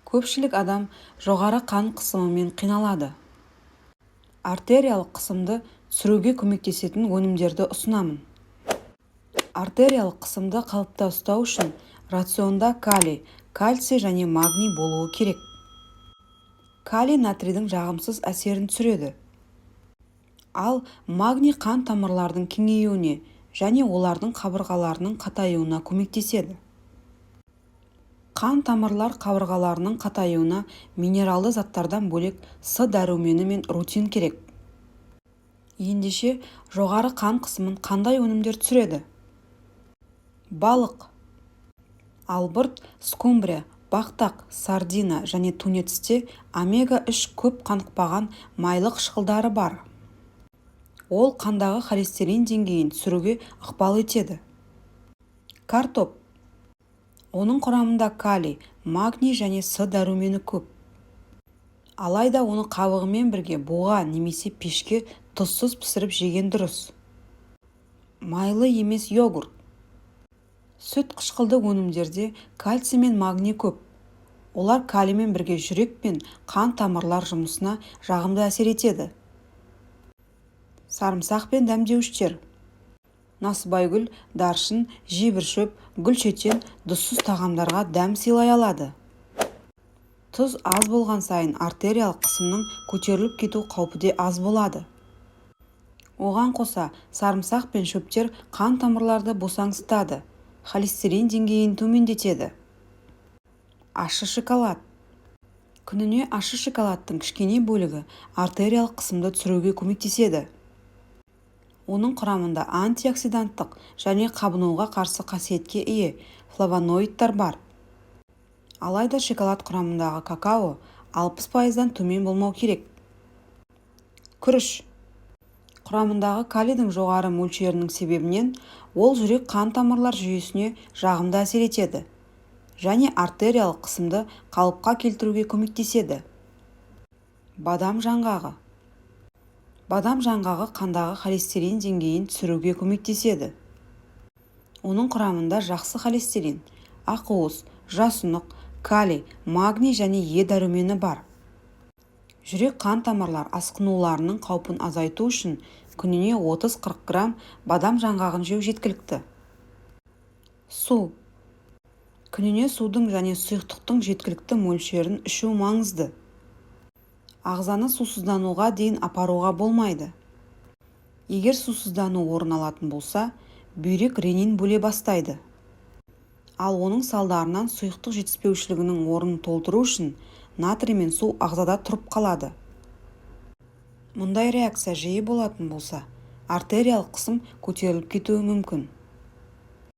Көпшілік адам жоғары қан қысымымен қиналады. Артериялық қысымды түсіруге көмектесетін өнімдерді ұсынамын. Артериялық қысымды қалыпта ұстау үшін рационда калий, кальций және магний болуы керек. Калий натрийдің жағымсыз әсерін түсіреді. Ал магний қан тамырлардың кеңеюіне және олардың қабырғаларының қатаюына көмектеседі. Қан тамырлар қабырғаларының қатаюына минералды заттардан бөлек С дәрумені мен рутин керек. Ендеше, жоғары қан қысымын қандай өнімдер түсіреді? Балық. Албырт, скумбрия, бақтақ, сардина және тунецте омега-3 көп қанықпаған майлы қышқылдары бар. Ол қандағы холестерин деңгейін түсіруге ықпал етеді. Картоп. Оның құрамында калий, магний және С дәрумені көп. Алайда оны қабығымен бірге буға немесе пешке тұзсыз пісіріп жеген дұрыс. Майлы емес йогурт. Сүт қышқылды өнімдерде кальций мен магний көп. Олар калиймен бірге жүрек пен қан тамырлар жұмысына жағымды әсер етеді. Сарымсақ пен дәмдеуіштер. Насыбайгүл, даршын, жебіршөп, гүлшетен тұзсыз тағамдарға дәм сыйлай алады. Тұз аз болған сайын артериялық қысымның көтеріліп кету қаупі де аз болады. Оған қоса, сарымсақ пен шөптер қан тамырларды босаңсытады, холестерин деңгейін төмендетеді. Ащы шоколад. Күніне ащы шоколадтың кішкене бөлігі артериялық қысымды түсіруге көмектеседі. Оның құрамында антиоксиданттық және қабынуға қарсы қасиетке ие флавоноидтар бар. Алайда шоколад құрамындағы какао 60%-дан төмен болмау керек. Күріш. Құрамындағы калийдің жоғары мөлшерінің себебінен ол жүрек-қан тамырлар жүйесіне жағымды әсер етеді және артериялық қысымды қалыпқа келтіруге көмектеседі. Бадам жаңғағы. Бадам жаңғағы қандағы холестерин деңгейін түсіруге көмектеседі. Оның құрамында жақсы холестерин, ақуыз, жасұнық, калий, магний және Е дәрумені бар. Жүрек-қан тамырлар асқынуларының қаупін азайту үшін күніне 30-40 грамм бадам жаңғағын жеу жеткілікті. Су. Күніне судың және сұйықтықтың жеткілікті мөлшерін ішу маңызды. Ағзаны сусыздануға дейін апаруға болмайды. Егер сусыздану орын алатын болса, бүйрек ренин бөле бастайды. Ал оның салдарынан сұйықтық жетіспеушілігінің орнын толтыру үшін натрий мен су ағзада тұрып қалады. Мұндай реакция жиі болатын болса, артериялық қысым көтеріліп кетуі мүмкін.